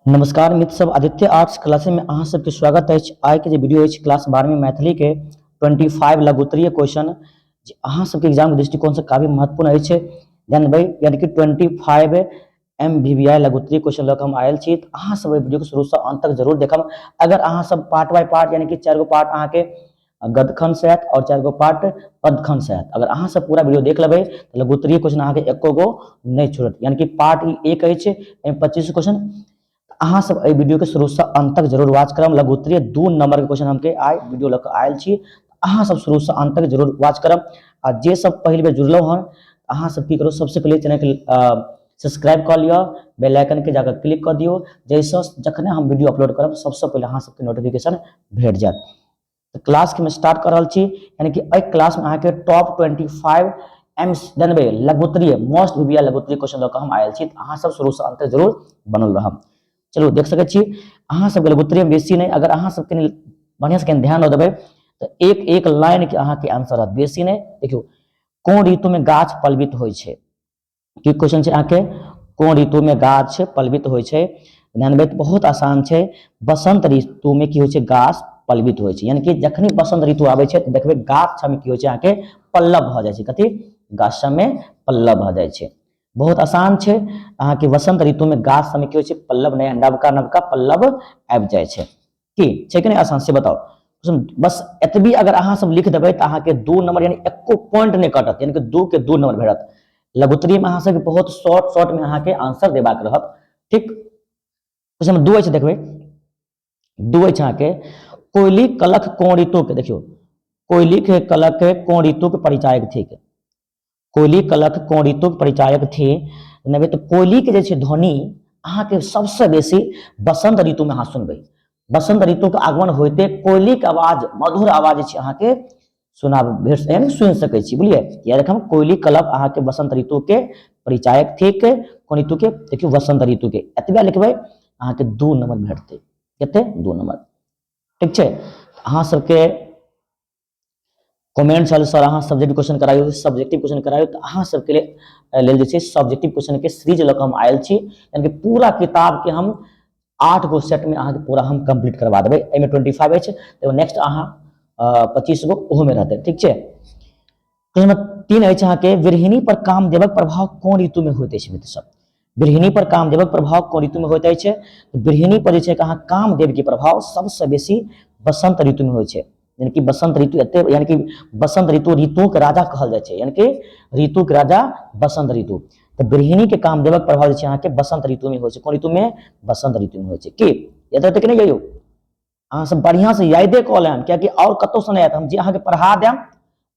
नमस्कार मित्र सब, आदित्य आर्ट्स क्लास में अहाँ सबके स्वागत अछि। आइ के जे वीडियो अछि क्लास 12वीं मैथिली के 25 लघुत्तरीय क्वेश्चन जे अहाँ सबके एग्जाम के दृष्टिकोण से काफी महत्वपूर्ण अछि। जानबै यानी कि 25 एम वी बी I लघुत्तरीय question लऽ कऽ हम आयल छी। तऽ अहाँ सब एहि वीडियो के शुरू से अंत तक जरूर देखब। अगर अहाँ सब पार्ट बाय पार्ट यानी कि 4 गो पार्ट अहाँ के गदखंड से आयत और 4 गो पार्ट पदखंड से आयत, अगर अहाँ सब पूरा वीडियो देख लेबै तऽ लघुत्तरीय क्वेश्चन अहाँ के एको गो नहीं छूटत। यानी कि पार्ट ई एक अछि, एहिमे 25 क्वेश्चन। अहाँ सब एहि वीडियो के शुरू से अंत तक जरूर वॉच करब। लघुत्तरीय 2 नंबर के क्वेश्चन हमके आइ वीडियो लऽ कऽ आयल छी, अहाँ सब शुरू से अंत तक जरूर वॉच करब। आ जे सब पहिल बेर जुड़लहुँ हन अहाँ सब की करू, सबसे पहिले चैनल के सब्सक्राइब कऽ लिअ, बेल आइकन के जाकर क्लिक कऽ दियौ, जाहिसँ जखने हम वीडियो अपलोड करब सबसे पहिले अहाँ सबके नोटिफिकेशन भेट जायत। तऽ क्लास के हम स्टार्ट कऽ रहल छी, यानी कि एहि क्लास में अहाँके टॉप 25 एम जानबै लघुत्तरीय मोस्ट वीवीआई लघुत्तरीय क्वेश्चन लऽ कऽ हम आयल छी। तऽ अहाँ सब शुरू से अंत तक जरूर बनल रहब। चलू देख सकै छी अहाँ सबके लघुत्तरीय में बेसी नहि, अगर अहाँ सब कनि बढ़िआँ से कनि ध्यान दऽ देबै तऽ एक एक लाइन के अहाँके आंसर रहत, बेसी नहि। देखियौ, कोन ऋतु में गाछ पल्लवित होइ छै? की क्वेश्चन छै अहाँके, कोन ऋतु में गाछ पल्लवित होइ छै? ध्यान देबै, बहुत आसान छै। बसंत ऋतु में की होइ छै? गाछ पल्लवित होइ छै। यानी कि जखनी बसंत ऋतु आबै छै तऽ देखबै गाछ सबमे की होइ छै अहाँके पल्लव भऽ जाइ छै। कथी? गाछ सबमे पल्लव भऽ जाइ छै। बहुत आसान छै अहाँके, बसंत ऋतु में गाछ सबमे की होइ छै? पल्लव, नया नवका नवका पल्लव आबि जाइ छै। की छै कि नहि आसान से बताउ? बस एतबी अगर अहाँ सब लिख देबै तऽ अहाँके 2 नंबर यानी एको पॉइंट नहि कटत, यानी कि 2 के 2 नंबर भेटत। लघुत्तरीय में अहाँ सबके बहुत शॉर्ट शॉर्ट में अहाँके आंसर देबाक रहत। ठीक, क्वेश्चन नंबर 2 अछि, देखबै 2 अछि अहाँके, कोयली कलख कोन ऋतु के? देखियौ, कोयली के कलख कोन ऋतु के परिचायक थिक? कोयली कलख कोन ऋतु के परिचायक थी? नहि तऽ कोयली के जे छै ध्वनि अहाँके सबसे बेसी बसंत ऋतु में अहाँ सुनबै। बसंत ऋतु के आगमन होइते कोयली के आवाज, मधुर आवाज जे छै अहाँके सुना भेट, यानी सुनि सकै छी। बुझलियै? याद रखब, कोयली कलप अहाँके बसंत ऋतु के परिचायक थिक। कोन ऋतु के? देखियौ, बसंत ऋतु के। एतबे लिखबै अहाँके 2 नंबर भेटतै। कते? 2 नंबर। ठीक छै, अहाँ सबके कमेंट छल सर अहाँ सब्जेक्टिव क्वेश्चन करायौ, सब्जेक्टिव क्वेश्चन करायौ, तऽ अहाँ सबके लेल जे छै सब्जेक्टिव क्वेश्चन के सीरीज लऽ कऽ हम आयल छी। यानी कि पूरा किताब के हम 8 गो सेट में अहाँके पूरा हम कंप्लीट करवा देबै। एहिमे 25 अछि, तऽ नेक्स्ट अहाँ 25 गो ओहोमे रहतै। ठीक छै, क्वेश्चन नंबर 3 अछि अहाँके, विरहिणी पर कामदेवक प्रभाव कोन ऋतु में होइत अछि? मित्र सब, विरहिणी पर कामदेवक प्रभाव कोन ऋतु में होइत अछि? विरहिणी पर जे छै अहाँ कामदेव के प्रभाव सबसँ बेसी बसंत ऋतु में होइ छै। यानी कि बसंत ऋतु एते, यानी कि बसंत ऋतु ऋतु के राजा कहल जाइ छै, यानी कि ऋतु के राजा बसंत ऋतु। तऽ विरहिणी के कामदेवक प्रभाव जे छै अहाँके बसंत ऋतु में होइ छै। कोन ऋतु में? बसंत ऋतु में होइ छै। की याद रहतै कि नहि? यौ अहाँ सब बढ़िया से यादे कऽ लेब, कियाकि और कतौ से नहि आयत। हम जे अहाँके पढ़ा देब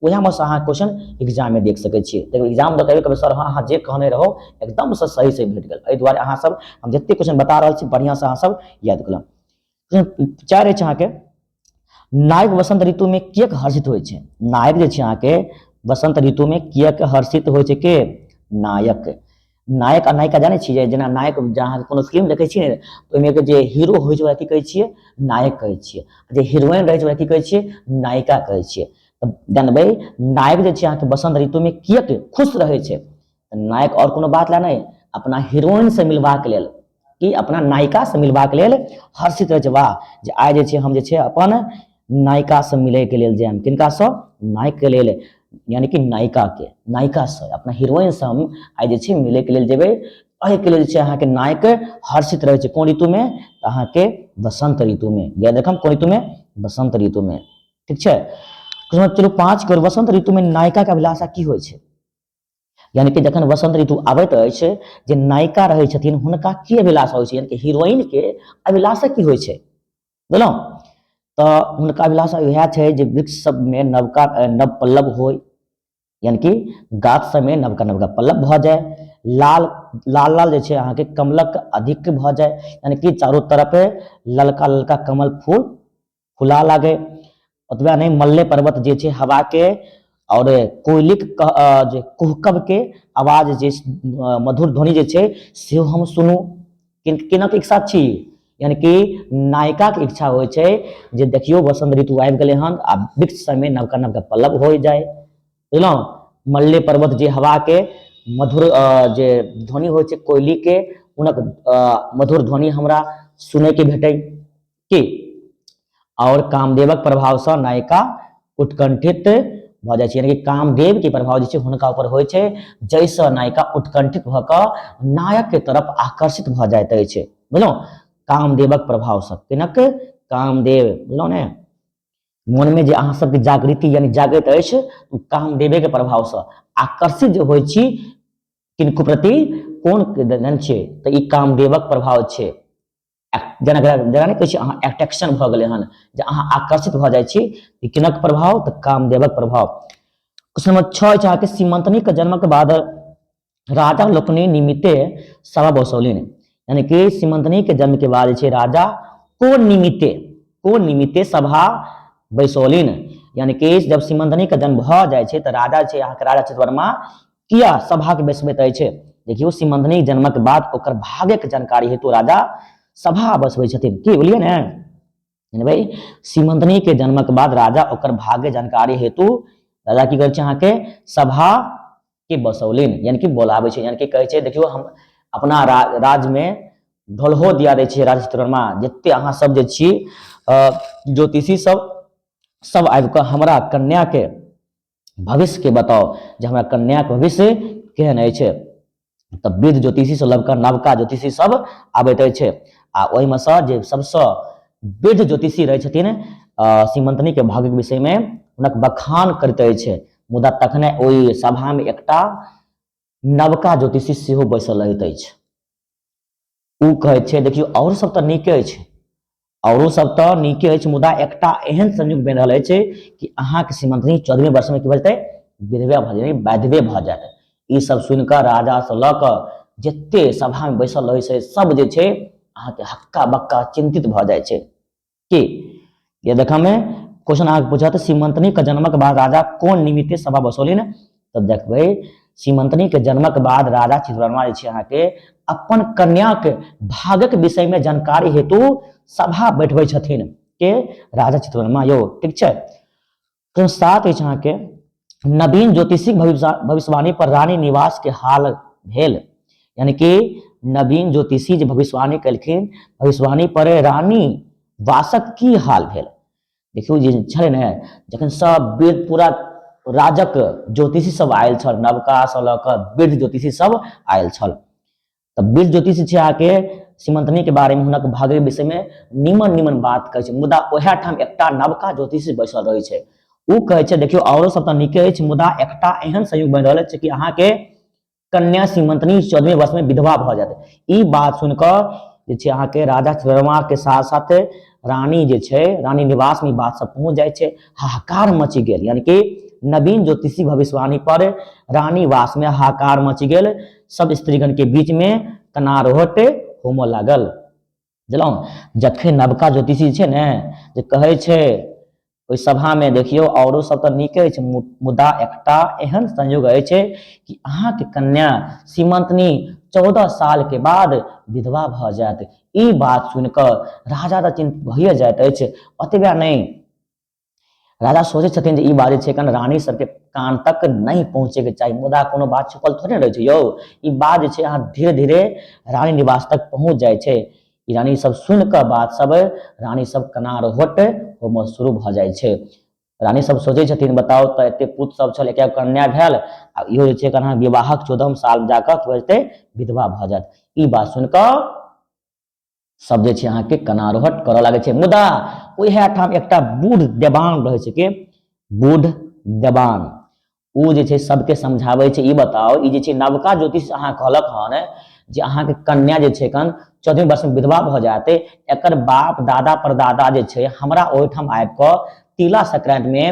वएह में से अहाँ क्वेश्चन एग्जाम में देख सकै छियै। देखियौ, एग्जाम दऽ कऽ सर हँ अहाँ जे कहने रहो एकदम से सही से भेट गेल। एहि दुआरे अहाँ सब हम जते क्वेश्चन बता रहल छी बढ़िया से अहाँ सब याद कऽ लेब। 4 अछि अहाँके, नायक वसंत ऋतु में किएक हर्षित होइ छै? नायक जे छै अहाँके वसंत ऋतु में किएक हर्षित होइ छै? के? नायक। नायक आ नायिका जानै छियै? जेना नायक, जहाँ अहाँके कोनो फिल्म देखै छियै ने, ओहिमे के जे हीरो होइ छै ओकरा की कहै छियै? नायक कहै छियै। जे हीरोइन रहै छै ओकरा की कहै छियै? नायिका कहै छियै। तऽ जानबै, नायक जे छै अहाँके वसंत ऋतु में किएक खुश रहै छै? नायक और कोनो बात लए नहि, अपना हीरोइन से मिलबाक लेल, कि अपना नायिका से मिलबाक लेल हर्षित रहै छै। वाह, जे आइ जे छै हम जे छै अपन नायिका से मिलैके लेल जायब। किनका से? नायक के लेल, यानी कि नायिका के, नायिका से, अपना हीरोइन से हम आइ जे छै मिलैके लेल जेबै। एहिके लेल जे छै अहाँके नायक हर्षित रहै छै। कोन ऋतुमे? अहाँके बसंत ऋतुमे। याद रखम, कोन ऋतुमे? बसंत ऋतुमे। ठीक छै, चलू 5 करोड़। बसंत ऋतुमे नायिका के अभिलाषा की होइ छै? यानी कि जखन वसंत ऋतु आबैत अछि, जे नायिका रहै छथिन हुनका की अभिलाषा होइ छै? यानी कि हीरोइन के अभिलाषा की होइ छै? बुझलहुँ? तऽ हुनका अभिलाषा इएह छै जे वृक्ष सबमे नवका नव पल्लव होइ, यानी कि गाछ सबमे नवका नवका पल्लव भऽ जाय, लाल लाल लाल जे छै अहाँके कमलक अधिक भऽ जाय, यानी कि चारू तरफ ललका ललका कमल फूल फुला लागे। ओतबे नहि, मल्ले पर्वत जे छै हवा के और कोयलिक जे कुहकब के आवाज जे मधुर ध्वनि जे छै सेहो हम सुनू। केना के इच्छा छी? यानी कि नायिका के इच्छा होइ छै जे देखियौ वसंत ऋतु आबि गेलै हन आ वृक्ष सबमे नवका नवका पल्लव हो जाय। बुझलहुँ? मल्ले पर्वत जे हवा के मधुर जे ध्वनि होइ छै कोयली के, हुनक मधुर ध्वनि हमरा सुनैके भेटै की। आओर कामदेवक प्रभावसँ नायिका उत्कंठित भऽ जाइ छै, यानी कि कामदेव के प्रभाव जे छै हुनका ऊपर होइ छै, जाहिसँ नायिका उत्कंठित भऽ कऽ नायक के तरफ आकर्षित भऽ जाइत अछि। बुझलहुँ? कामदेवक प्रभावसँ किनक कामदेव, बुझलहुँ ने? मनमे जे अहाँ सबके जागृति यानी जागैत अछि ओ कामदेवे के प्रभावसँ आकर्षित जे होइ छी किनको प्रति कोन छै, तऽ ई कामदेवक प्रभाव छै। जेना जेना नहि कहै छी अहाँ एट्रैक्शन भऽ गेलै हन, जे अहाँ आकर्षित भऽ जाइ छी, ई किनक प्रभाव? तऽ कामदेवक प्रभाव। क्वेश्चन नंबर 6 अछि अहाँके, सीमंतनी के जन्मक बाद राजा लोकनि निमित्ते सभा बसौलनि। यानी कि सीमंतनी के जन्म के बाद जे छै राजा कोन निमित्ते सभा बैसौलनि? यानी कि जब सीमंतनी के जन्म भऽ जाइ छै तऽ राजा छै अहाँके राजा चितवर्मा किया सभा के बैसबैत अछि? देखियौ, सीमंतनी जन्मक बाद ओकर भाग्यक जानकारी हेतु राजा सभा बसबै छथिन। की बोलिए ने भाई, सीमंतनी के जन्मक बाद राजा ओकर भाग्य जानकारी हेतु राजा की करै छै अहाँके सभा के बसौलिन, यानी कि बोलाबै छै, यानी कि कहै छै देखियौ हम अपना राज में ढोलहो दिया दै छियै राजा चित्रवर्मा, जते अहाँ सब जे छी ज्योतिषी सब सब आबि कऽ हमरा कन्या के भविष्य के बताउ जे हमरा कन्या के भविष्य केहन अछि। तऽ वृद्ध ज्योतिषी से लऽ कऽ नवका ज्योतिषी सब आबैत अछि, आ ओहिमे सँ जे सबसँ वृद्ध ज्योतिषी रहै छथिन सीमंतनी के भाग्यक विषय मे हुनक बखान करैत अछि। मुदा तखने ओहि सभा मे एकटा नवका ज्योतिषी सेहो बैसल रहैत अछि। ओ कहै छै देखियौ आओर सब तऽ नीके अछि, आओरो सब तऽ नीके अछि, मुदा एकटा एहन संयोग बनि रहल अछि कि अहाँके सीमंतनी 14वीं वर्षमे की भऽ जेतै, विधवे भऽ जेतै, वैधवे भऽ जायत। ई सब सुनि कऽ राजासँ लऽ कऽ जते सभामे बैसल रहै छै सब जे छै अहाँके हक्का बक्का चिन्तित भऽ जाइ छै। की ये देखऽ में क्वेश्चन अहाँके पूछत सीमंतनी के जन्मक बाद राजा कोन निमित्ते सभा बसौलनि? तऽ देखबै सीमंतनी के जन्मक बाद राजा चित्रवर्मा जे छै अहाँके अपन कन्याक भागक विषय में जानकारी हेतु सभा बैठबै छथिन के राजा चित्रवर्मा यौ। ठीक छै, क्वेश्चन 7 अछि अहाँके, नवीन ज्योतिषिक भविष्यवाणी पर रानी निवास के हाल भेल। यानी कि नवीन ज्योतिषी जे भविष्यवाणी केलखिन, भविष्यवाणी पर रानी वासक की हाल भेल? देखियौ जे छलै ने, जखन सब वृद्ध पूरा राजक ज्योतिषी सब आयल छल, नवका से लऽ कऽ वृद्ध ज्योतिषी सब आयल छल, तऽ वृद्ध ज्योतिषी छै अहाँके सीमंतनी के बारे में हुनक भाग्य विषय में निमन निमन बात कहै छै। मुदा ओएह ठाम एकटा नवका ज्योतिषी बैसल रहै छै, ओ कहै छै देखियौ औरो सब तऽ नीके अछि, मुदा एकटा एहन संयोग बनि रहल अछि कि अहाँके कन्या सीमंतनी 14वीं वर्ष में विधवा भऽ जायत। ई बात सुनि कऽ जे छै अहाँके राजा चन्द्रमा के साथ साथ रानी जे छै रानी निवास में ई बात सब पहुँच जाइ छै, हाहाकार मचि गेल। यानी कि नवीन ज्योतिषी भविष्यवाणी पर रानी वास में हाहाकार मचि गेल, सब स्त्रीगण के बीच में कनारोहट होमऽ लागल। बुझलहुँ? जखन नवका ज्योतिषी छै ने जे कहै छै ओहि सभा में देखियौ औरो सब तऽ नीके अछि, मुदा एकटा एहन संयोग अछि कि अहाँके कन्या सीमंतनी 14 साल के बाद विधवा भऽ जायत। ई बात सुनि कऽ राजा तऽ चिन्तित भइए जाइत अछि। ओतबे नहि, राजा सोचै छथिन जे ई बात जे छै कन रानी सबके कान तक नहि पहुँचैके चाही, मुदा कोनो बात छुपल थोड़े रहै छै यौ। ई बात जे छै अहाँ धीरे धीरे रानी निवास तक पहुँच जाइ छै। ई रानी सब सुनि कऽ बात सब रानी सब कनारहोट होमऽ शुरू भऽ जाइ छै। रानी सब सोचै छथिन बताउ तऽ एते पुत सब छल, एक कन्या भेल, आ इहो जे छै कना विवाहक 14 साल जाकऽ की भऽ जेतै, विधवा भऽ जायत। ई बात सुनि कऽ सब जे छै अहाँके कनारोहट करऽ लागै छै। मुदा ओएह ठाम एकटा बूढ़ देवान रहै छै के बूढ़ देवान, ओ जे छै सबके समझाबै छै ई बताउ ई जे छै नवका ज्योतिष अहाँ कहलक हन जे अहाँके कन्या जे छै कन 14वीं वर्षमे विधवा भऽ जायत, एकर बाप दादा परदादा जे छै हमरा ओहिठाम आबि कऽ तिला संक्रान्तिमे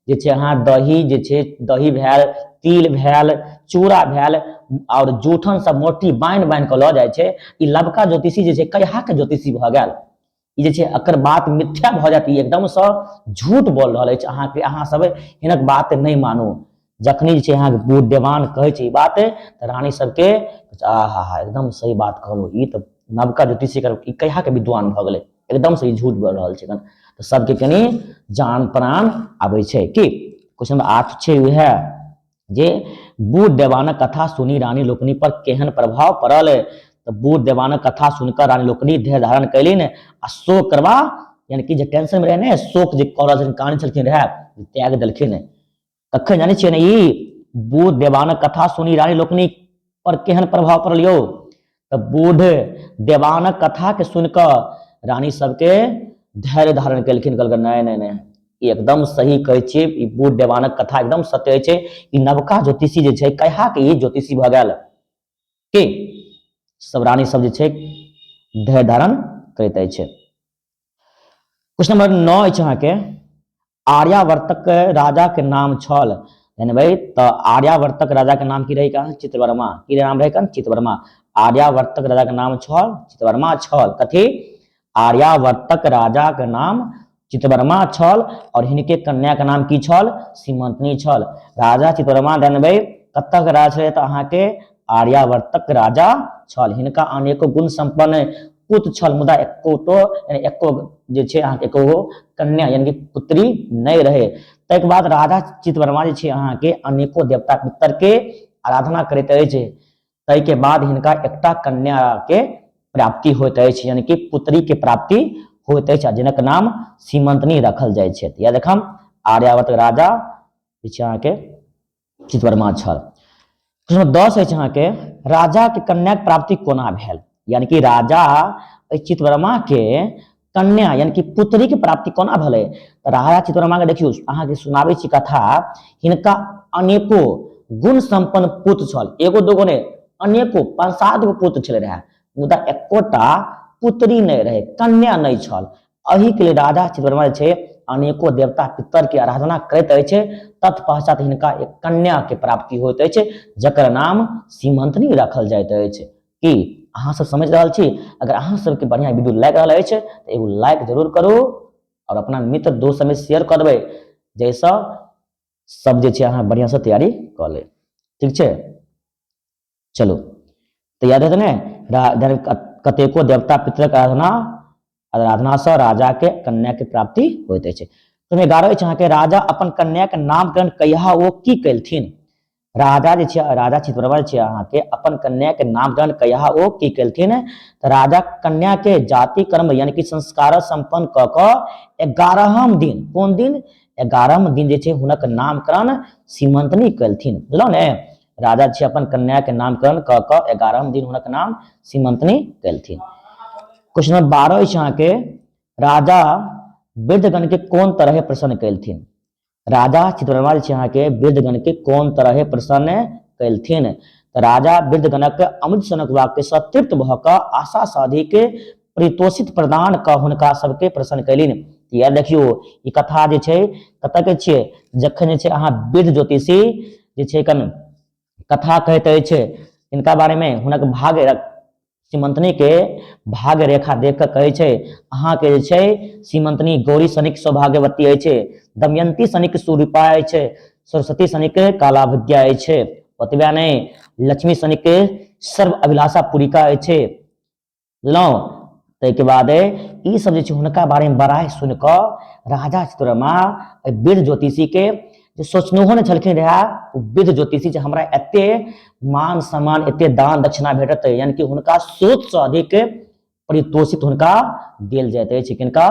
जे छै अहाँ दही जे छै दही भेल, तिल भेल, चूड़ा भेल आओर जूठन सब मोटी बान्हि बान्हि कऽ लऽ जाइ छै। ई लबका ज्योतिषी जे छै कहियाके ज्योतिषी भऽ गेल? ई जे छै एकर बात मिथ्या भऽ जायत, ई एकदमसँ झूठ बोल रहल अछि, अहाँके अहाँ सब हिनक बात नहि मानू। जखनी जे छै अहाँके बूढ़ देवान कहै छै ई बात तऽ रानी सबके आहा हा एकदम सही बात कहलहुँ, ई तऽ नवका ज्योतिषी ई कहियाके विद्वान भऽ गेलै, एकदम से ई झूठ बोल रहल छै। तऽ सबके कनि जान प्राण आबै छै। की क्वेश्चन नंबर 8 छै उएह जे बूढ़ देवानक कथा सुनी रानी लोकनि पर केहन प्रभाव पड़ल? तऽ बूढ़ देवानक कथा सुनिकऽ रानी लोकनि धैर्य धारण कयलनि आ शोक करबा, यानी कि जे टेंशन में रहे ने, शोक जे कऽ रहल छलखिन, कानै छलखिन रहे, त्याग देलखिन। कखन जानै छियै ने ई बूढ़ देवानक कथा सुनी रानी लोकनि पर केहन प्रभाव पड़ल यौ? तऽ बूढ़ देवानक कथा के सुनि कऽ रानी सबके धैर्य धारण केलखिन। कहलकै नहि नहि नहि, ई एकदम सही कहै छियै, ई बूढ़ देवानक कथा एकदम सत्य छै। ई नवका ज्योतिषी जे छै, कहिया के ई ज्योतिषी भऽ गेल? की सब रानी सब जे छै धैर्य धारण करैत अछि। क्वेश्चन नंबर 9 अछि अहाँके, आर्यावर्तक राजा के नाम छल। यानी भाई तऽ आर्यावर्तक राजा के नाम की रहे? कहाँ? चित्रवर्मा। की नाम रहे? कन चित्रवर्मा। आर्यावर्तक राजा के नाम छल चित्रवर्मा छल। कथी? आर्यावर्तक राजा के नाम चित्रवर्मा छल और हिनके कन्या के नाम की छल? सीमंतनी छल। राजा चित्रवर्मा जानबै कतऽ के राजा छलै? तऽ अहाँके आर्यावर्तक राजा छल। हिनका अनेको गुण संपन्न पुत्र छल, मुदा एको तो एको जे छै अहाँके एको कन्या यानी कि पुत्री नहि रहे। ताहिके बाद राजा चित्रवर्मा जे छै अहाँके अनेको देवता पितर के आराधना करैत अछि। ताहिके बाद हिनका एकटा कन्या के प्राप्ति होइत अछि, यानी कि पुत्री के प्राप्ति होइत अछि, आ जिनक नाम सीमंतनी रखल जाइ छै। याद रखम, आर्यावर्त राजा जे छै अहाँके चितवर्मा छल। प्रश्न 10 अछि अहाँके, राजा के कन्याक प्राप्ति कोना भेल? यानी कि राजा एहि चितवर्मा के कन्या यानी कि पुत्री के प्राप्ति कोना भेलै? तऽ राजा चितवर्मा के देखियौ, अहाँके सुनाबै छी कथा। हिनका अनेको गुण संपन्न पुत्र छल, एगो दूगो नहि, अनेको 5-7 गो पुत्र छलै रहए, मुदा एकोटा पुत्री नहि रहै, कन्या नहि छल। एहिके लेल राजा चितवर्मा जे छै अनेको देवता पितर के आराधना करैत अछि। तत्पश्चात हिनका एक कन्या के प्राप्ति होइत अछि, जकर नाम सीमंतनी रखल जाइत अछि। की अहाँ सब समझ रहल छी? अगर अहाँ सबके बढ़िया वीडियो लागि रहल अछि तऽ एगो लाइक जरूर करू और अपना मित्र दोस्त सबमे शेयर कऽ देबै, जाहिसँ सब जे छै अहाँ बढ़िआँसँ तैयारी कऽ ले। ठीक छै, चलू। तऽ याद हेतै ने, कतेको देवता पितरक आराधना आराधनासँ राजा के कन्या के प्राप्ति होइत अछि। 11 अछि अहाँके, राजा अपन कन्या के नामकरण कहिया ओ की केलथिन? राजा जे छै, राजा चित्रवर्मा जे छै अहाँके अपन कन्या के नामकरण कहिया ओ की केलथिन? तऽ राजा कन्या के जाति कर्म यानी कि संस्कार संपन्न कऽ कऽ 11म दिन, कोन दिन? 11म दिन जे छै हुनक नामकरण सीमंतनी केलथिन। बुझलहुँ ने? राजा छै अपन कन्या के नामकरण कऽ कऽ 11म दिन हुनक नाम सीमंतनी केलथिन। क्वेश्चन नंबर 12 अछि अहाँके, राजा वृद्धगण के कोन तरहे प्रसन्न केलथिन? राजा चित्रवर्मा जे छै अहाँके वृद्धगण के कोन तरहे प्रसन्न केलथिन? तऽ राजा वृद्धगणक अमृत सनक वाक्य सँ तृप्त भऽ कऽ आशा सँ अधिक परितोषित प्रदान कऽ हुनका सबके प्रसन्न कयलनि। यार देखियौ, ई कथा जे छै कतऽ के छियै? जखन जे छै अहाँ वृद्ध ज्योतिषी जे छै कन कथा कहैत अछि हिनका बारेमे, हुनक भाग्य सीमंतनी के भाग्य रेखा देख कऽ कहै छै, अहाँके जे छै सीमंतनी गौरी सनिक सौभाग्यवती अछि, दमयंती सनिक सुरूपा अछि, सरस्वती सनिक कालाभिज्ञा अछि, ओतबे नहि लक्ष्मी सनिक सर्व अभिलाषा पूरिका अछि। बुझलहुँ? ताहिके बाद ई सब जे छै हुनका बारेमे बड़ाइ सुनि कऽ राजा चित्रवर्मा वृद्ध ज्योतिषीके जे सोचनहो नहि छलखिन रहए ओ वृद्ध ज्योतिषी जे हमरा एते मान सम्मान, एते दान दक्षिणा भेटत, यानी कि हुनका सोचसँ अधिक परितोषित हुनका देल जाइत अछि। किनका?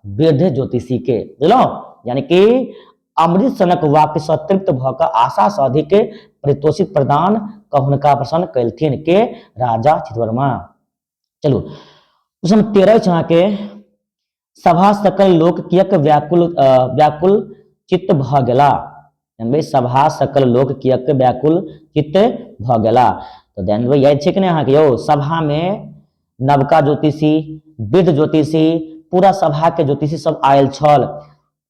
वृद्ध ज्योतिषीके। बुझलहुँ? यानी कि अमृत सनक वाक्यसँ तृप्त भऽ कऽ आशासँ अधिक परितोषित प्रदान कऽ हुनका प्रसन्न कयलथिन। के? राजा चितवर्मा। चलू, क्वेश्चन 13 छै अहाँके, सभा सकल लोक कियक व्याकुल व्याकुल चित्त भऽ गेला? जानबै, सभा सकल लोक कियक व्याकुल चित्त भऽ गेला? तऽ जानबै, याद छै कि नहि अहाँके यौ? सभामे नवका ज्योतिषी, वृद्ध ज्योतिषी, पूरा सभाके ज्योतिषी सब आयल छल।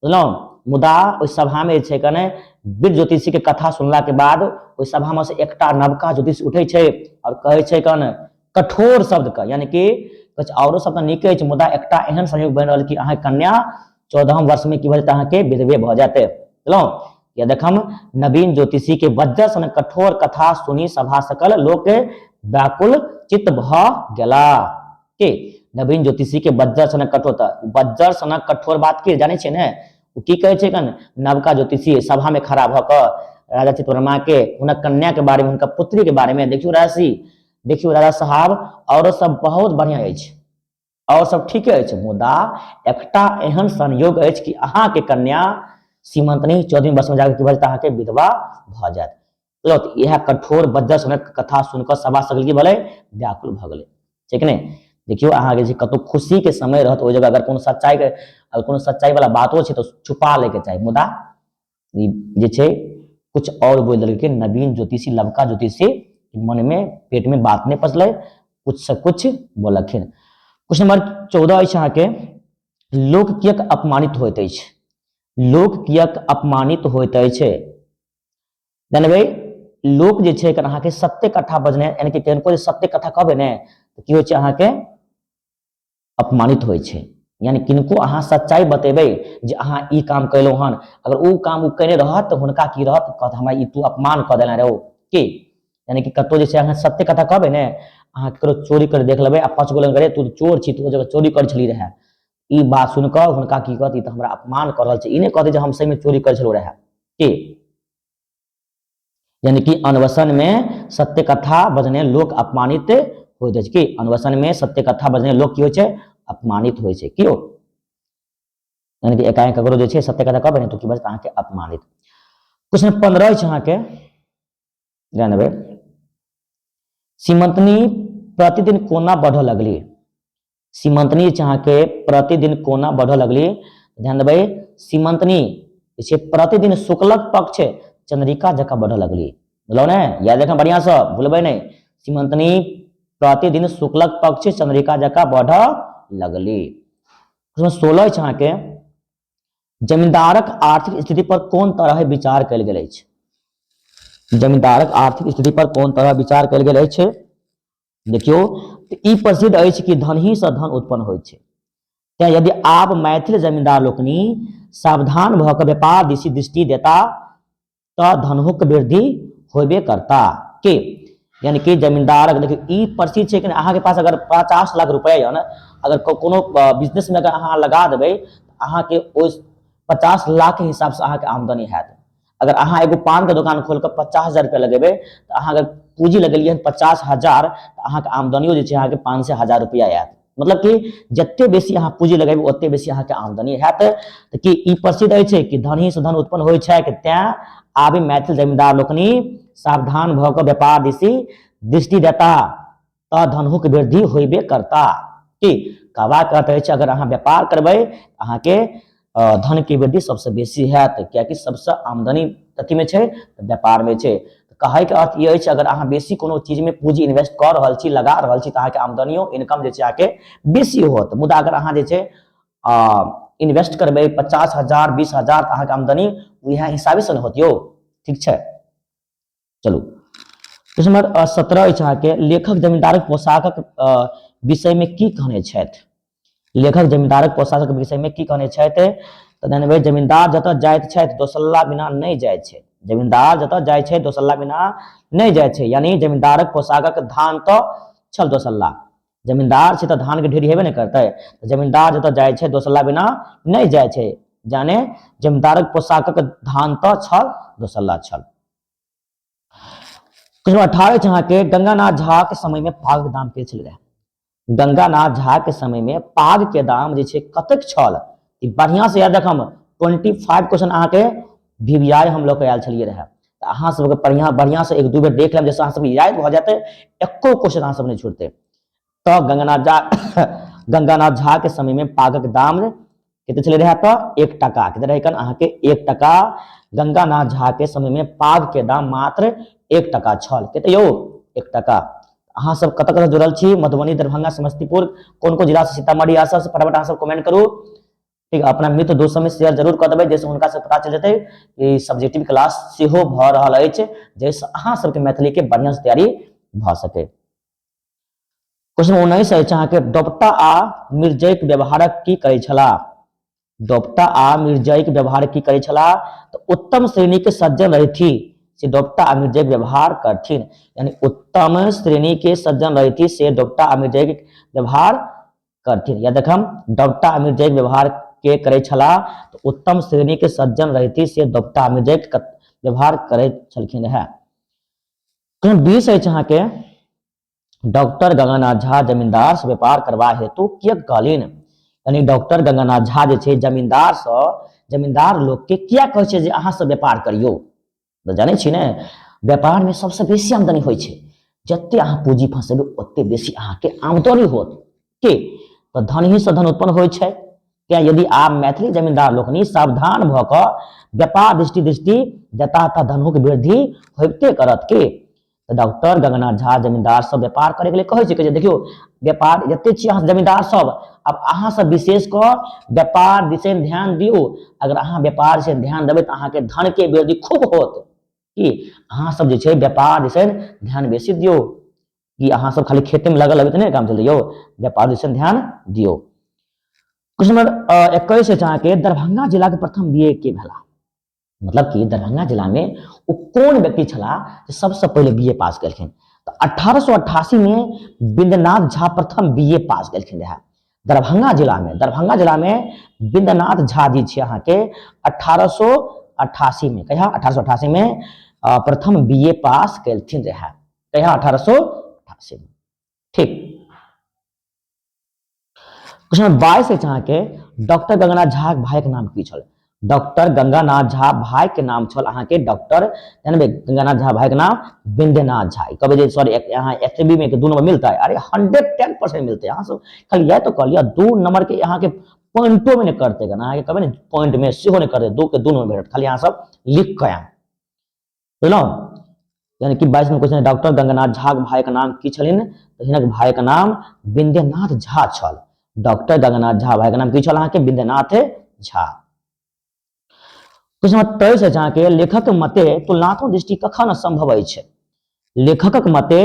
बुझलहुँ? मुदा ओहि सभामे जे छै कने वृद्ध ज्योतिषीके कथा सुनलाके बाद ओहि सभामे से एकटा नवका ज्योतिष उठै छै आओर कहै छै कन कठोर शब्दके, यानी कि किछु आओरो शब्द नीके अछि, मुदा एकटा एहन संयोग बनि रहल कि अहाँके कन्या 14 वर्षमे की भऽ जेतै? अहाँके विधवे भऽ जेतै। बुझलहुँ? या देखम, नवीन ज्योतिषी के वज्र सन कठोर कथा सुनी सभा सकल लोक व्याकुल चित्त भऽ गेला। के नवीन ज्योतिषी के बज्जर सनक कठोर, तऽ बज्जर सनक कठोर बात के जानै छियै ने? ओ की कहै छै कन नवका ज्योतिषी सभा में खड़ा भऽ कऽ राजा चित्रवर्मा के हुनक कन्या के बारे में, हुनका पुत्री के बारे में, देखियौ राशि देखियौ राजा साहब, औरो सब बहुत बढ़िया अछि, और सब ठीके अछि, मुदा एकटा एहन संयोग अछि कि अहाँके कन्या सीमंतनी 14वीं वर्ष में जाके की भऽ जायत, अहाँके विधवा भऽ जायत। बुझलहुँ? तऽ इएह कठोर बज्जर सनक कथा सुनिकऽ सभा सकल की भेलै, व्याकुल भऽ गेलै। ठीक ने? देखियौ अहाँके जे कतहु खुशीके समय रहत ओहि जगह अगर कोनो सच्चाइके, अगर कोनो सच्चाइ वाला बातो छै तऽ छुपा लैके चाही, मुदा ई जे छै कुछ और बोलि देलकै नवीन ज्योतिषी, लवका ज्योतिषी, मनमे पेटमे बात नहि पचलै, कुछ से कुछ बोललखिन। क्वेश्चन नंबर 14 अछि अहाँके, लोक किएक अपमानित होइत अछि? लोक किएक अपमानित होइत अछि? जानबै, लोक जे छै अहाँके सत्य कथा बजने, यानी कि किनको जे सत्य कथा कहबै ने तऽ की होइ छै, अहाँके अपमानित होइ छै। यानी किनको अहाँ सच्चाइ बतेबै जे अहाँ ई काम कयलहुँ हन, अगर ओ काम ओ कयने रहत तऽ हुनका की रहत, कहत हमरा ई तू अपमान कऽ देने रहौ की। यानी कि कतहु जे छै अहाँ सत्य कथा कहबै ने, अहाँ ककरो चोरी कर देख लेबै आ 5 गो लग तू चोर छी, तू जगह चोरी करै छली रहए, ई बात सुनि कऽ हुनका की कहत, ई तऽ हमरा अपमान कऽ रहल छै, ई नहि कहतै जे हम सहीमे चोरी करै छलहुँ रहए की। यानी कि अनवसन में सत्य कथा बजने लोक अपमानित होइत अछि। की अनवसन में सत्य कथा बजने लोक की होइ छै, अपमानित होइ छै। क्यों? यानी कि एकाएक ककरो जे छै सत्य कथा कहबै ने तो की बजत अहाँके अपमानित। क्वेश्चन 15 अछि अहाँके, ध्यान देबै, सीमंतनी प्रतिदिन कोना बढ़ऽ लगली? सीमंतनी जे छै अहाँके प्रतिदिन कोना बढ़ऽ लगली? ध्यान देबै, सीमंतनी जे छै प्रतिदिन शुक्लक पक्ष चंद्रिका जकाँ बढ़ऽ लगली। बुझलहुँ ने? याद रखना बढ़िआँसँ, भूलबै नहि। सीमंतनी प्रतिदिन शुक्लक पक्ष चंद्रिका जकाँ बढ़ऽ लगली। 16 अछि अहाँके, जमींदारक आर्थिक स्थिति पर कोन तरह विचार कयल गेल अछि? जमींदारक आर्थिक स्थिति पर कोन तरह विचार कयल गेल अछि? देखियौ, तऽ ई प्रसिद्ध अछि कि धनहीसँ धन उत्पन्न होइत छै, तेँ यदि आब मैथिल जमींदार लोकनि सावधान भऽ कऽ व्यापार दिशि दृष्टि देता तऽ धनहुक वृद्धि होबे करता। के यानी कि जमींदारक, देखियौ ई प्रसिद्ध छै कि अहाँके पास अगर 50 लाख रुपया यऽ ने, अगर कोनो बिजनेसमे अगर अहाँ लगा देबै तऽ अहाँके ओहि 50 लाख के हिसाबसँ अहाँके आमदनी हैत। अगर अहाँ एगो पानके दोकान खोलि कऽ 50,000 रुपया लगेबै तऽ अहाँ अगर पूँजी लगेलियै हन 50,000 तऽ अहाँके आमदनियो जे छै अहाँके 500,000 रुपया आयत। मतलब कि जते बेसी अहाँ पूँजी लगेबै ओते बेसी अहाँके आमदनी हैत। तऽ की ई प्रसिद्ध अछि कि धनहीसँ धन उत्पन्न होइ छै, तेँ आबि मैथिल जमींदार लोकनि सावधान भऽ कऽ व्यापार दिशि दृष्टि देता तऽ धनहुक वृद्धि होइबे करता। की कहबाक अर्थ अछि, अगर अहाँ व्यापार करबै अहाँके धन के वृद्धि सबसँ बेसी हैत, कियाकि सबसँ आमदनी कथीमे छै, व्यापारमे छै। कहैके अर्थ ई अछि, अगर अहाँ बेसी कोनो चीजमे पूँजी इन्वेस्ट कऽ रहल छी, लगा रहल छी, तऽ अहाँके आमदनियो इनकम जे छै अहाँके बेसी होत। मुदा अगर अहाँ जे छै इन्वेस्ट करबै 50,000 20,000 तऽ अहाँके आमदनी उएह हिसाबेसँ ने होत यौ। ठीक छै, चलू क्वेश्चन नंबर 17 अछि अहाँके, लेखक जमींदारक पोशाकक विषयमे की कहने छथि? लेखक जमींदारक पोशाकक विषयमे की कहने छथि? तऽ जानबै, जमींदार जतऽ जाइत छथि दोसल्ला बिना नहि जाइ छै। जमींदार जतऽ जाइ छै दोसल्ला बिना नहि जाइ छै, यानी जमींदारक पोशाकक धान तऽ छल दोसल्ला। जमींदार छै तऽ धान के ढेरी हेबे ने करतै। तऽ जमींदार जतऽ जाइ छै दोसल्ला बिना नहि जाइ छै, जाने जमींदारक पोशाकक धान तऽ छल दोसल्ला छल। क्वेश्चन 18 छै अहाँके, गंगानाथ झा के समय में पाग के दाम के छल रहे? गंगानाथ झा के समय में पाग के दाम जे छै कतेक छल? ई बढ़िया से याद रखम, 25 क्वेश्चन अहाँके VVI हम लऽ के आयल छलियै रहे, तऽ अहाँ सबके बढ़िया बढ़िया से एक दू बेर देख लेब, जैसे अहाँ सबके याद भऽ जेतै, एको क्वेश्चन अहाँ सब नहि छूटतै। तऽ गंगानाथ झा के समय में पागक दाम कते छलै रहै? तऽ 1 टका। कते रहै कन अहाँके? 1 टका। गंगानाथ झा के समय में पाग के दाम मात्र 1 टका छल। कते यौ? 1 टका। अहाँ सब कतऽ कतऽ जुड़ल छी? मधुबनी, दरभंगा, समस्तीपुर, कोन कोन जिला से, सीतामढ़ी आ सबसे फटाफट अहाँ सब कमेंट करू। ठीक, अपना मित्र दोस्त सबमे शेयर जरूर कऽ देबै, जाहिसँ हुनका सब पता चलि जेतै कि सब्जेक्टिव क्लास सेहो भऽ रहल अछि, जाहिसँ अहाँ सबके मैथिली के बढ़िआँ से तैयारी भऽ सकै। क्वेश्चन 19 अछि अहाँके, डोपटा आ मिर्जइक व्यवहारक की करै छलाह? डोपटा आ मिर्जइक व्यवहार की करै छलाह? तऽ उत्तम श्रेणी के सज्जन रहथि से डोपटा आ मिर्जइक व्यवहार करथिन। यानी उत्तम श्रेणी के सज्जन रहथि से डोपटा आ मिर्जइक व्यवहार करथिन। या देखम, डोपटा आ मिर्जइक व्यवहार के करै छलाह? तऽ उत्तम श्रेणी के सज्जन रहथि से डोपटा आ मिर्जइक व्यवहार करैत छलखिन रहए। 20 अछि अहाँके, डॉक्टर गंगानाथ झा जमींदार से व्यापार करबा हेतु किएक कहलिन? यानी डॉक्टर गंगानाथ झा जे छै जमींदार से, जमींदार लोग के किया कहै छै जे अहाँ सब व्यापार करियौ? तऽ जानै छी ने, व्यापार में सबसे बेसी आमदनी होइ छै। जते अहाँ पूंजी फंसेबै ओते बेसी अहाँके आमदनी होत। के तऽ धन ही से धन उत्पन्न होइ छै। तें यदि आब मैथिली जमींदार लोकनि सावधान भऽ कऽ व्यापार दृष्टि दृष्टि जता तऽ धनहुक वृद्धि होइते करत। के तऽ डॉक्टर गंगनाथ झा जमींदार सब व्यापार करैके लेल कहै छै, कहै छै देखियौ व्यापार जते छी अहाँ जमींदार सब, आब अहाँ सब विशेष कऽ व्यापार दिसन ध्यान दियौ। अगर अहाँ व्यापार से ध्यान देबै तऽ अहाँके धन के वृद्धि खूब होत। की अहाँ सब जे छै व्यापार दिसन ध्यान बेसी दियौ। कि अहाँ सब खाली खेते में लगल रहबै तऽ नहि काम चलतै यौ, व्यापार दिसन ध्यान दियौ। क्वेश्चन नंबर 21 अछि अहाँके, दरभंगा जिला के प्रथम बी ए के भेला? मतलब कि दरभंगा जिला में ओ कोन व्यक्ति छलाह जे सबसे पहिले बी ए पास केलखिन? तऽ 1888 में बिंदनाथ झा प्रथम बी ए पास केलखिन रहे दरभंगा जिला में। दरभंगा जिला में बिंदनाथ झा जी छै अहाँके 1888 में, कहिया? 1888 में प्रथम बी ए पास केलखिन रहे। कहिया? 1888 में। ठीक, क्वेश्चन नंबर 22 अछि अहाँके, डॉक्टर गंगानाथ झा भाई के नाम की छल? डॉक्टर गंगानाथ झा भाई के नाम छल अहाँके डॉक्टर जानबे गंगानाथ झा भाई के नाम बिंदेनाथ झा। कहबे जे सर यहाँ एस बी में 2 नंबर मिलता है? अरे 110% मिलते हैं। अहाँ सब खाली यह तो कह लिया 2 नंबर के यहाँ के पॉइंटो में नहीं करते, अहाँके कहबे ने पॉइंट में सेहो नहीं करते, 2 के 2 नंबर भेटत, खाली अहाँ सब लिख कऽ आयब, बुझलहुँ? यानी कि 22 number question, doctor Ganganath Jha के भाई के नाम की छलनि? तऽ हिनक भाई के नाम विद्यानाथ झा छल। डॉक्टर गंगानाथ झा भाई के नाम की छल अहाँके? विद्यानाथ झा। क्वेश्चन नंबर 23 अछि अहाँके, लेखक मते तुलनात्मक दृष्टि कखन संभव अछि? लेखकक मते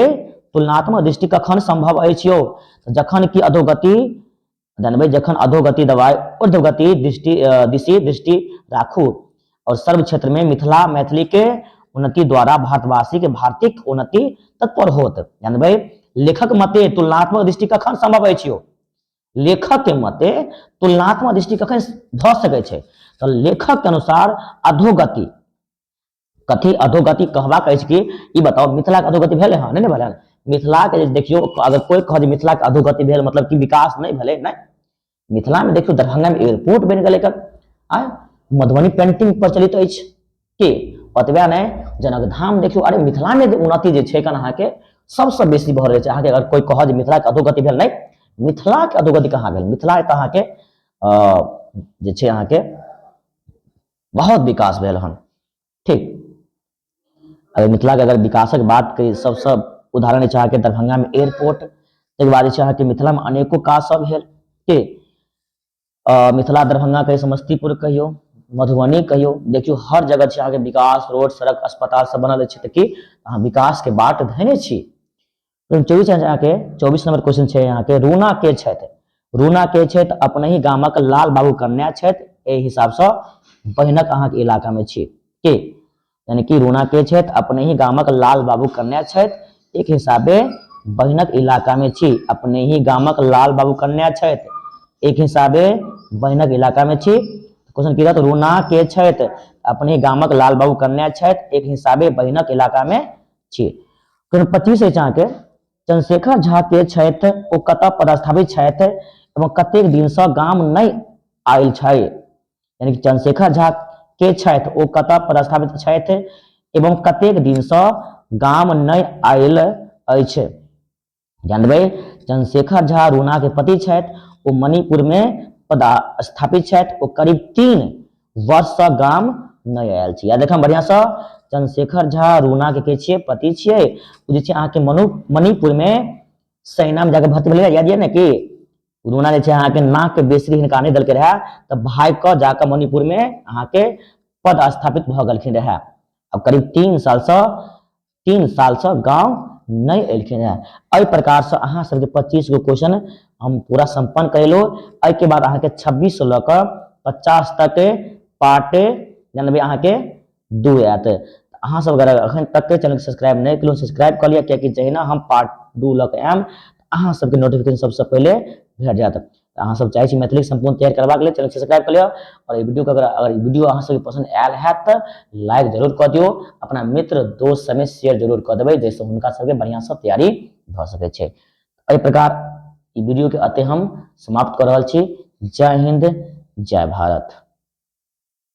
तुलनात्मक दृष्टि कखन संभव अछि यौ? जखन कि अधोगति जानबै, जखन अधोगति दबाइ ऊर्ध्वगति दृष्टि दिशि दृष्टि राखू और सर्व क्षेत्र में मिथिला मैथिली के उन्नति द्वारा भारतवासी के भारतीक उन्नति तत्पर होत। जानबै लेखक मते तुलनात्मक दृष्टि कखन संभव अछि यौ? लेखक के मते तुलनात्मक दृष्टि कखन भऽ सकै छै? तऽ लेखक के अनुसार अधोगति कथी अधोगति कहबाक अछि कि ई बताउ, मिथिलाके अधोगति भेलै हँ? नहि ने भेलै। मिथिलाके जे देखियौ, अगर कोइ कहत जे मिथिलाके अधोगति भेल मतलब कि विकास नहि भेलै, नहि। मिथिलामे देखियौ दरभंगामे एयरपोर्ट बनि गेलै कन, आँय मधुबनी पेंटिंग प्रचलित अछि के, ओतबे नहि जनकधाम देखियौ। अरे मिथिलामे जे उन्नति जे छै कन अहाँके सबसँ बेसी भऽ रहल छै। अहाँके अगर कोइ कहत जे मिथिलाके अधोगति भेल, नहि, मिथिलाके अधोगति कहाँ भेल? मिथिला तऽ अहाँके जे छै अहाँके बहुत विकास भेल हन। ठीक, अगर मिथिलाके अगर विकासक बात करी, सबसँ उदाहरण छै अहाँके दरभंगामे एयरपोर्ट। ताहिके बाद जे छै अहाँके मिथिलामे अनेको काज सब भेल। ठीक, मिथिला दरभंगा कहियौ, समस्तीपुर कहियौ, मधुबनी कहियौ, देखियौ हर जगह छै अहाँके विकास, रोड सड़क अस्पताल सब बनल अछि। तऽ की अहाँ विकासके बाट धयने छी? 24 अहाँके 24 नंबर क्वेश्चन छै अहाँके, रूना के छथि? रूना के छथि? अपने ही गामक लाल बाबू कन्या छथि, एहि हिसाबसँ बहिनक अहाँके इलाकामे छी। के यानी कि रूना के छथि? अपने ही गामक लाल बाबू कन्या छथि, एक हिसाबे बहिनक इलाकामे छी। अपने ही गामक लाल बाबू कन्या छथि, एक हिसाबे बहिनक इलाकामे छी। क्वेश्चन की रहत? रूना के छथि? अपने गामक लाल बाबू कन्या छथि, एक हिसाबे बहिनक इलाकामे छी। क्वेश्चन 25 अछि अहाँके, चंद्रशेखर झा के छथि, ओ कतऽ पदस्थापित छथि एवं कतेक दिनसँ गाम नहि आयल छै? यानी कि चंद्रशेखर झा के छथि, ओ कतऽ पदस्थापित छथि एवं कतेक दिनसँ गाम नहि आयल अछि? ध्यान देबै, चंद्रशेखर झा रूना के पति छथि, ओ मणिपुर में पदस्थापित छथि, ओ करीब 3 वर्षसँ गाम नहि आयल छी। याद रखब बढ़िआँसँ, चंद्रशेखर झा रूना के छियै? पति छियै। ओ जे छै अहाँके मनु मणिपुरमे सेनामे जाके भर्ती भेलै। याद यऽ ने कि रूना जे छै अहाँके नाकके बेसरी हिनका नहि देलकै रहए, तऽ भागि कऽ जाकऽ मणिपुरमे अहाँके पद स्थापित भऽ गेलखिन रहए। आब करीब 3 सालसँ गाँव नहि एलखिन हेँ। एहि प्रकारसँ अहाँ सबके 25 गो क्वेश्चन हम पूरा सम्पन्न करेलहुँ। एहिके बाद अहाँके 26 लऽ कऽ 50 तक पार्ट जानबै अहाँके 2 आयत। अहाँ सब अगर अखन तक के चैनल सब्सक्राइब नहि केलहुँ, सब्सक्राइब कऽ लिअ, कियाकि जहिना हम पार्ट 2 लऽ कऽ आयब अहाँ सबके नोटिफिकेशन सबसँ पहिले भेट जायत। अहाँ सब चाहै छी मैथिली सम्पूर्ण तैयार करबाक लेल, चैनल सब्सक्राइब कऽ लिअ आओर ई वीडियो के अगर अगर ई वीडियो अहाँ सबके पसन्द आयल हैत तऽ लाइक जरूर कऽ दियौ, अपना मित्र दोस्त सबमे शेयर जरूर कऽ देबै, जाहिसँ हुनका सबके बढ़िआँसँ तैयारी भऽ सकै छै। एहि प्रकार ई वीडियो के एतय हम समाप्त कऽ रहल छी। जय हिंद, जय भारत।